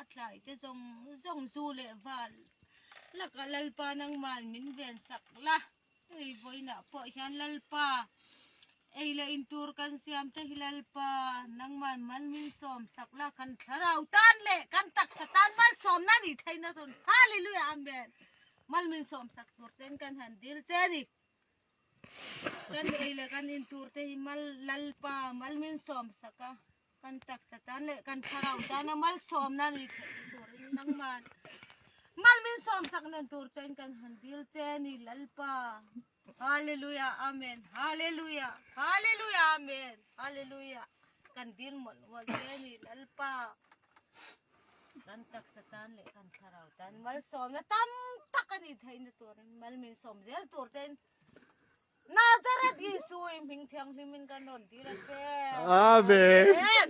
a tlai te zawng zawng zu leh val lakah Lalpa nangman min ven sak la. Hei vawiinah pawh hian Lalpa ei leh in tur kan siam te hi Lalpa nangman mal min sawm sak la kan thlarau tan leh kan taksa tan malsawmna nih theihna tur Hallelujah Amen mal min sawm sak tur ten kan han dil che a ni. Kan ei leh kan in tur te hi mal Lalpa mal min sawm sak a kan taksa tan leh kan thlarau tana malsawmna nih theihna turin nangman mal min sawm sak nen tur chein kan han dil che a ni Lalpa. Hallelujah Amen Hallelujah Hallelujah Amen Hallelujah kan dil mawlh mawlh che a ni Lalpa. Kan taksa tan leh kan thlarau tan malsawmna tam tak a nih theihna turin mal min sawm zel tur ten Nazareth Isui hming thianghlimin kan rawn dil a che. Amen. Amen.